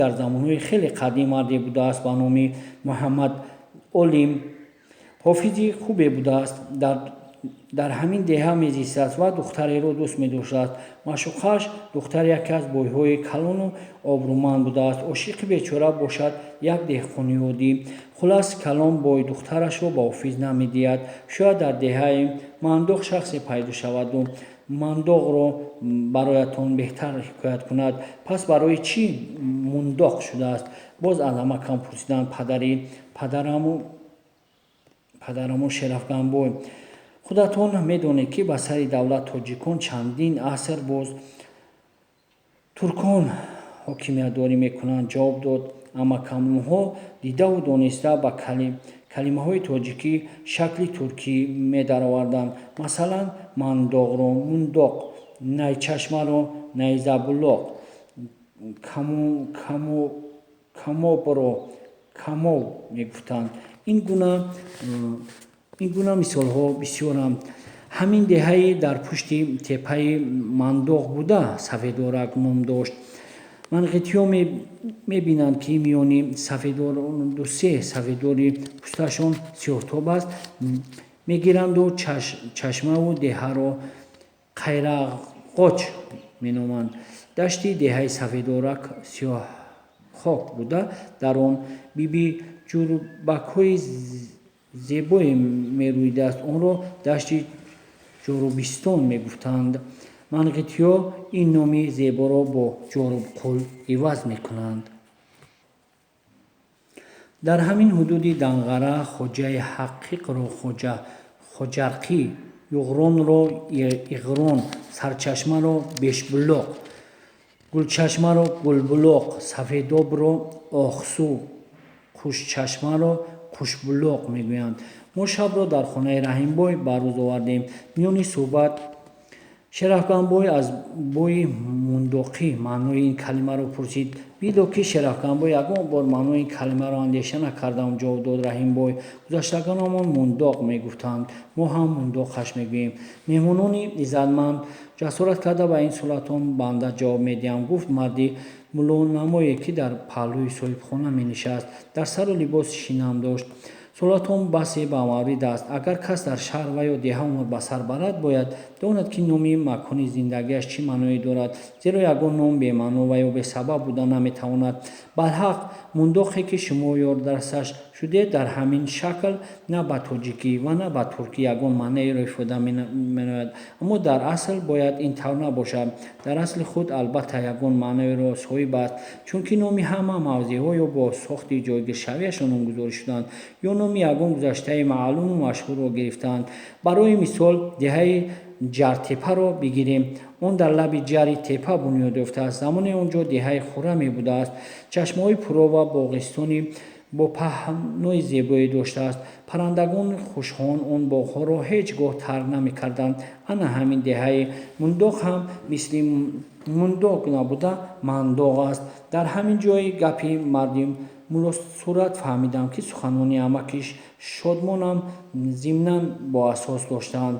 Дар замонҳои хеле қадим марде будааст ба номи Муҳаммад Олим. Ҳофизи хубе будааст. Дар ҳамин деҳа мезистааст ва духтареро дӯст медоштааст. Маъшуқааш духтари яке аз бойҳои калону обрӯманд будааст. Ошиқи бечора бошад як деҳқони оддӣ. Хулас калом, бой духтарашро ба ҳофиз намедиҳад. Шояд дар деҳаи Мандоқ шахсе пайдо шаваду Мандоқро бароятон беҳтар ҳикоят кунад. Пас барои чӣ Мундоқ шудааст? Боз аз амакам пурсиданд падари падараму Шерафганбой. Худатон медонед, ки ба сари давлат тоҷикон чандин аср боз туркон ҳокимиятдорӣ мекунанд, ҷавоб дод амакам. Онҳо дидаву дониста ба калимаҳои тоҷикӣ шакли туркӣ медароварданд. Масалан, Мандоқро Мундоқ, Найчашмаро Найзабулоқ, Камобро Камов мегуфтанд. Ин гуна мисолҳо бисёранд. Ҳамин деҳаи дар пушти теппаи Мандоқ буда Сафедорак ном дошт. Манғитиҳо мебинанд, ки миёни ду-се сафедори пӯсташон сиёҳтоб аст, мегиранду чашмаву деҳаро Қайрағоч меноманд. Дашти деҳаи Сафедорак сиёҳхок буда, дар он бибиҷурбакҳои зебое мерӯидааст. Онро дашти Ҷорубистон мегуфтанд. Манғитиҳо ин номи зеборо бо Ҷорубқул иваз мекунанд. Дар ҳамин ҳудуди Данғара Хоҷаи Ҳақиқро Хоҷарқӣ, Юғронро Иғрон, Сарчашмаро Бешбулоқ, Гулчашмаро Гулбулоқ, Сафедобро Охсу, Қушчашмаро Қушбулоқ мегӯянд. Мо шабро дар хонаи Раҳимбой ба рӯз овардем. Миёни суҳбат Шерафганбой аз бои мундоқӣ маънои ин калимаро пурсид. Бидо, ки Шерафганбой ягон бор маънои ин калимаро андеша накардам, ҷавоб дод Раҳимбой. Гузаштагонамон мундоқ мегуфтанд, мо ҳам мундоқаш мегӯем. Меҳмонони иззатманд, ҷасорат карда ба ин суолатон банда ҷавоб медиҳам, гуфт марди муллонамое, ки дар паҳлӯи соҳибхона менишаст. Дар сару либос шинам дошт. Суолатон басе ба маврид аст. Агар кас дар шаҳр ва ё деҳа умр ба сар барад, бояд донад, ки номи макони зиндагиаш чӣ маъное дорад, зеро ягон ном бемаъно ва ё бесабаб буда наметавонад. Барҳақ, мундоқе, ки шумо ёрдрасаш шудед, дар ҳамин шакл на ба тоҷикӣ ва на ба туркӣ ягон маънеро ифода менамояд. Аммо дар асл бояд ин тавр набошад. Дар асли худ албатта ягон маъноеро соҳиб аст, чунки номи ҳама мавзеъҳо ё бо сохти ҷойгиршавиашон номгузорӣ шуданд, ё номи ягон гузаштаи маълуму машҳурро гирифтаанд. Барои мисол, деҳаи Ҷартепаро бигирем. Он дар лаби Ҷари Тепа бунёд ёфтааст. Замоне он ҷо деҳаи хурраме будааст, чашмаҳои пуроб ва боғистони бо паҳнои зебое доштааст. Паррандагони хушхон он боғҳоро ҳеҷ гоҳ тарк намекарданд. Ана ҳамин деҳаи Мундоқ ҳам мисли Мундоқ набуда, Мандоқ аст. Дар ҳамин ҷои гапи марди муллосурат фаҳмидам, ки суханони амаки Шодмонам зимнан боасос доштаанд.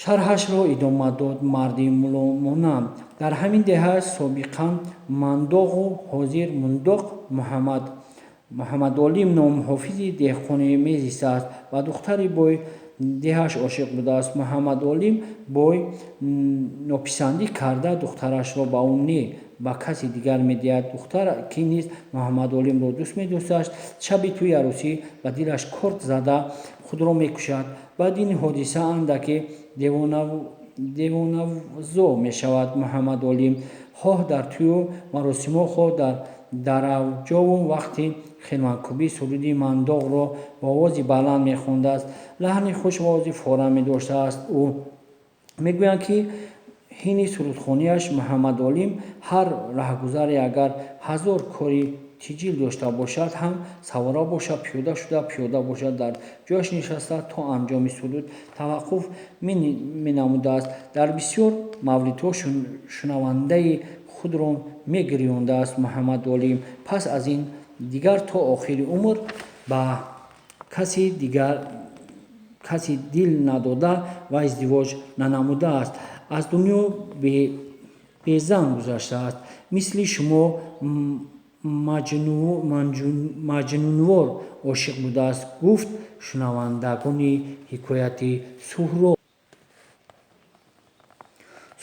Шарҳашро идома дод марди мулломонанд. Дар ҳамин деҳа, собиқан Мандоғу ҳозир Мундоқ, Муҳаммадолим ном ҳофизи деҳқоне мезистааст. Ба духтари бой деҳаш ошиқ будааст. Муҳаммадолим бой нописандӣ карда, духтарашро ба ӯ не, ба каси дигар медиҳад. Духтар, ки низ Муҳаммадолимро дӯст медоштааст, шаби тӯи арӯсӣ ба дилаш корд зада, худро мекушад. Баъди ин ҳодиса андаке девонавзо мешавад Муҳаммадолим. Хоҳ дар тӯю маросимҳо, хоҳ дар даравҷову вақти хирманкӯбӣ суруди Мандоқро бо овози баланд мехондааст. Лаҳни хуш ва овози фораме доштааст ӯ. Мегӯянд, ки ҳини сурудхониаш Муҳаммадолим ҳар раҳгузаре, агар ҳазор кори тиҷил дошта бошад ҳам, савора бошад, пиёда шуда, пиёда бошад, дар ҷояш нишаста, то анҷоми суруд таваққуф менамудааст. Дар бисёр мавридҳо шунавандаи худро мегирёндааст Муҳаммадолим. Пас аз ин дигар то охири умр ба каси дигар каси дил надода ва издивоҷ нанамудааст. Аз дунё безан гузаштааст. Мисли шумо маҷнунвор ошиқ будааст, гуфт шунавандагони ҳикояти Суҳроб.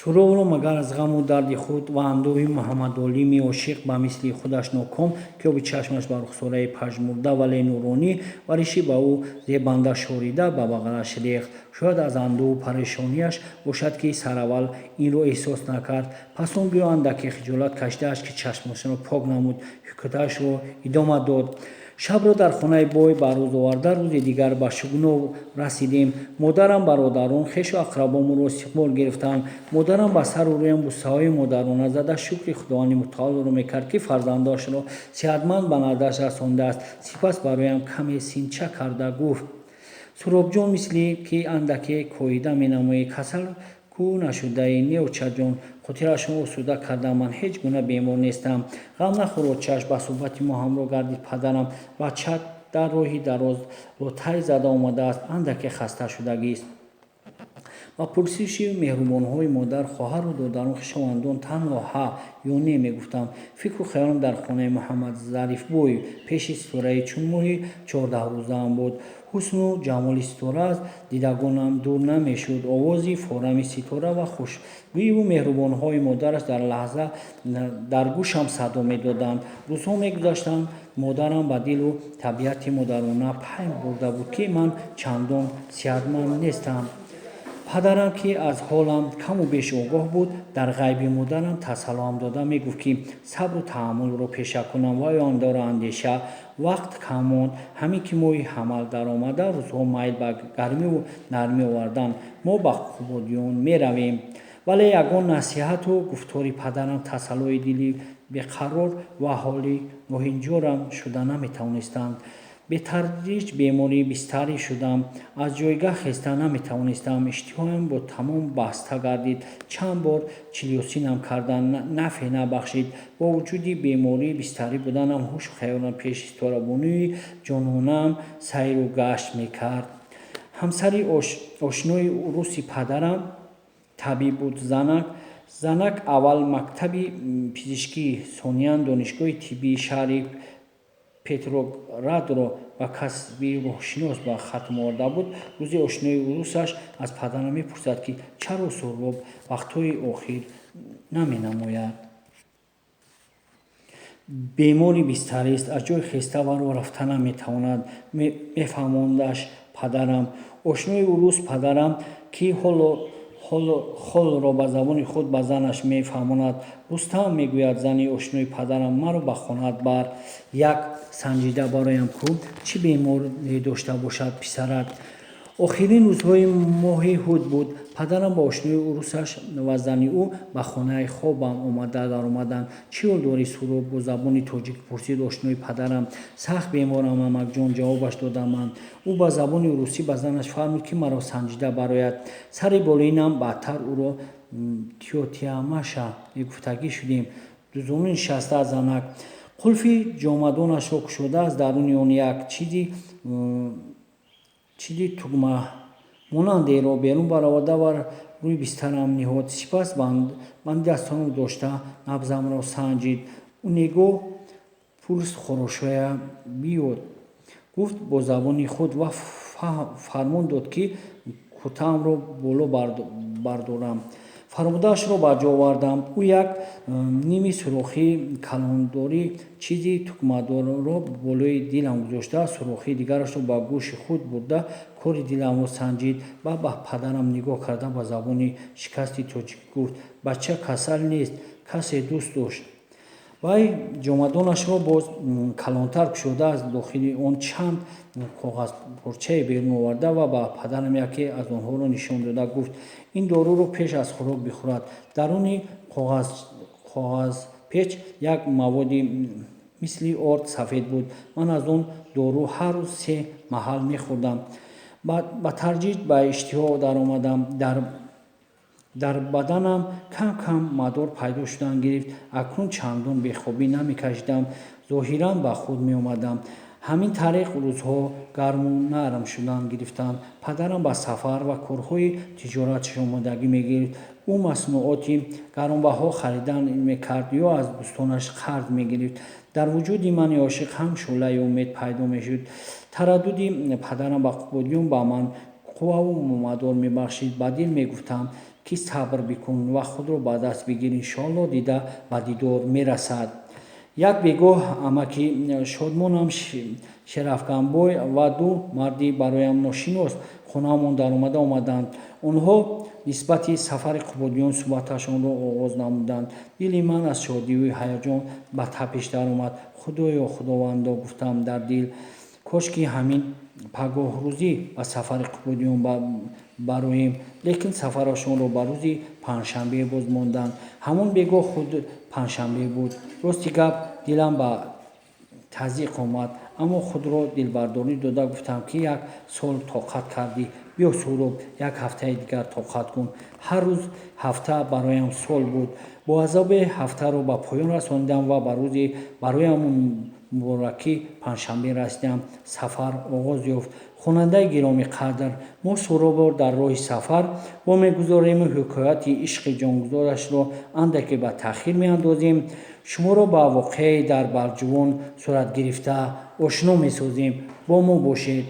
Суҳробро магар аз ғаму дарди худ ва андӯҳи Муҳаммадолими ошиқ ба мисли худаш ноком, ки оби чашмаш ба рухсораи пажмурда, вале нуронӣ ва риши ба ӯ зебанда шорида ба бағалаш рехт. Шояд аз андӯҳу парешонияш бошад, ки сараввал инро эҳсос накард. Пас он гӯё андаке хиҷолат кашида, ашки чашмонашро пок намуд, ҳикояташро идома дод. Шабро дар хонаи бой ба рӯз оварда, рӯзи дигар ба Шугнов расидем. Модарам, бародарон, хешу ақрабо моро истиқбол гирифтанд. Модарам ба сару рӯям бусаҳои модарона зада, шукри Худованди мутаолро мекард, ки фарзандашро сеҳатманд ба наздаш расондааст. Сипас бароям каме синча карда гуфт: «Суҳробҷон, мисли ки андаке коҳида менамоӣ, касал кӯ нашудаӣ?» «Не, очаҷон», хотирашро осуда кардам, «ман ҳеҷ гуна бемор нестам». «Ғам нахӯр, очаш», ба суҳбати мо ҳамроҳ гардид падарам. «Бачат дар роҳи дароз лотай зада омадааст, андаке хаста шудагист». Ба пурсиши меҳрубонҳои модар, хоҳару додарон, хешовандон танҳо ҳа ё не мегуфтам. Фикру хаёлам дар хонаи Муҳаммадзарифбой пеши Ситораи чун моҳи 14-рӯзаам буд. Ҳусну ҷамоли Ситора аз дидагонам дур намешуд. Овози форами Ситора ва хушгӯиву меҳрубонҳои модараш дар лаҳза дар гӯшам садо медоданд. Рӯзҳо мегузаштанд. Модарам ба дилу табиати модарона пай бурда буд, ки ман чандон сеҳатманд нестам. Падарам, ки аз ҳолам каму беш огоҳ буд, дар ғайби модарам тасаллоам дода мегуфт, ки сабру таҳаммулро пеша кунам ва ояндаро андеша. Вақт кам монд. Ҳамин ки моҳи ҳамал даромада, рӯзҳо майл ба гармиву нармӣ оварданд, мо ба Қубодиён меравем. Вале ягон насиҳату гуфтори падарам тасаллои дили беқарор ва ҳоли ноҳинҷорам шуда наметавонистанд. Бетадриҷ бемори бистарӣ шудам. Аз ҷойгаҳ хеста наметавонистам. Иштиҳоям бо тамом баста гардид. Чанд бор чилёсинам карданд, нафъе набахшид. Бо вуҷуди беморӣ бистарӣ буданам, ҳушу хаёлам пеши Ситорабонуи ҷононаам сайру гашт мекард. Ҳамсари ошнои уруси падарам табиб буд. Занак аввал мактаби пизишкӣ, сониян донишгоҳи тиббии шаҳри Петроградро ба касби рӯҳшинос ба хатм оварда буд. Рӯзи ошнои урусаш аз падарам мепурсад, ки чаро Суҳроб вақтҳои охир наменамояд. Бемори бистарист, аз ҷой хеста ва роҳ рафта наметавонад, мефаҳмондаш падарам. Ошнои урус падарам, ки ҳолро ба забони худ ба занаш мефаҳмонад. «Рустам, мегӯяд зани ошнои падарам, маро ба хонаат бар, як санҷида бароям кун, чӣ беморӣ дошта бошад писарат». Охирин рӯзҳои моҳи ҳуд буд. Падарам ба ошнои урусаш ва зани ӯ ба хонаи хобам омада даромаданд. «Чӣ ҳол дорӣ, Суҳроб?» бо забони тоҷикӣ пурсид ошнои падарам. «Сахт беморам, амакҷон», ҷавобаш додам ман. Ӯ ба забони русӣ ба занаш фармуд, ки маро санҷида барояд. Сари болинам баъдтар ӯро тётя Маша мегуфтагӣ шудем. Дузону нишаста, занак қулфи ҷомадонашро кушода, аз даруни он як чизи тугмамонандеро берун бароварда ва рӯи бистарам ниҳод. Сипас банди дастонам дошта, набзамро санҷид. «У него пульс хорошая бьёт», гуфт бо забони худ ва фармон дод, ки куртаамро боло бардорам. Фармудаашро ба ҷо овардам. Ӯ як ними сурохии калондори чизи тугмадорро болои дилам гузошта, сурохии дигарашро ба гӯши худ бурда, кори диламро санҷид ва ба падарам нигоҳ карда, ба забони шикасти тоҷикӣ гуфт: «Бача касал нест, касе дӯст дошт». Вай ҷомадонашро боз калонтар кушода, аз дохили он чанд коғазпорчае берун оварда ва ба падарам яке аз онҳоро нишон дода гуфт: «Ин доруро пеш аз хӯрок бихӯрад». Даруни коғазпеч як маводи мисли орд сафед буд. Ман аз он дору ҳар рӯз се маҳал мехӯрдам. Ба тадриҷ ба иштиҳо даромадам. Дар баданам кам кам мадор пайдо шудан гирифт. Акнун чандон бехобӣ намекашидам, зоҳиран ба худ меомадам. Ҳамин тариқ рӯзҳо гарму нарм шудан гирифтанд. Падарам ба сафар ва корҳои тиҷораташ омодагӣ мегирифт. Ӯ маснуоти гаронбаҳо харидан мекард ё аз дӯстонаш қарз мегирифт. Дар вуҷуди мани ошиқ ҳам шӯълаи умед пайдо мешуд. Тараддуди падарам ба Қубодиён ба ман қувваву мадор мебахшид. Ба дил мегуфтам, ки сабр бикун ва худро ба даст бигир, иншоалло, дида ба дидор мерасад. Як бегоҳ амаки шодмонам Шерафганбой ва ду марди бароям ношинос хонаамон даромада омаданд. Онҳо нисбати сафари Қубодиён суҳбаташонро оғоз намуданд. Дили ман аз шодию ҳаяҷон ба тапиш даромад. Худоё, Худовандо, гуфтам дар дил, кошки ҳамин пагоҳрӯзӣ ба сафари Қубодиён бароем. Лекин сафарашонро ба рӯзи панҷшанбе боз монданд. Ҳамон бегоҳ худ панҷшанбе буд. Рости гап, дилам ба тазйиқ омад, аммо худро дилбардорӣ дода гуфтам, ки як сол тоқат кардӣ, биё, Суҳроб, як ҳафтаи дигар тоқат кун. Ҳар рӯз ҳафта бароям сол буд. Бо азобе ҳафтаро ба поён расонидам ва ба рӯзи бароям муборакӣ панҷшанбе расидам. Сафар оғоз ёфт. Хонандаи гиромиқадр, мо Суҳробро дар роҳи сафар вомегузорему ҳикояти ишқи ҷонгузорашро андаке ба таъхир меандозем. Шуморо ба воқеаи дар Балҷувон сурат гирифта ошно месозем. Бо мо бошед.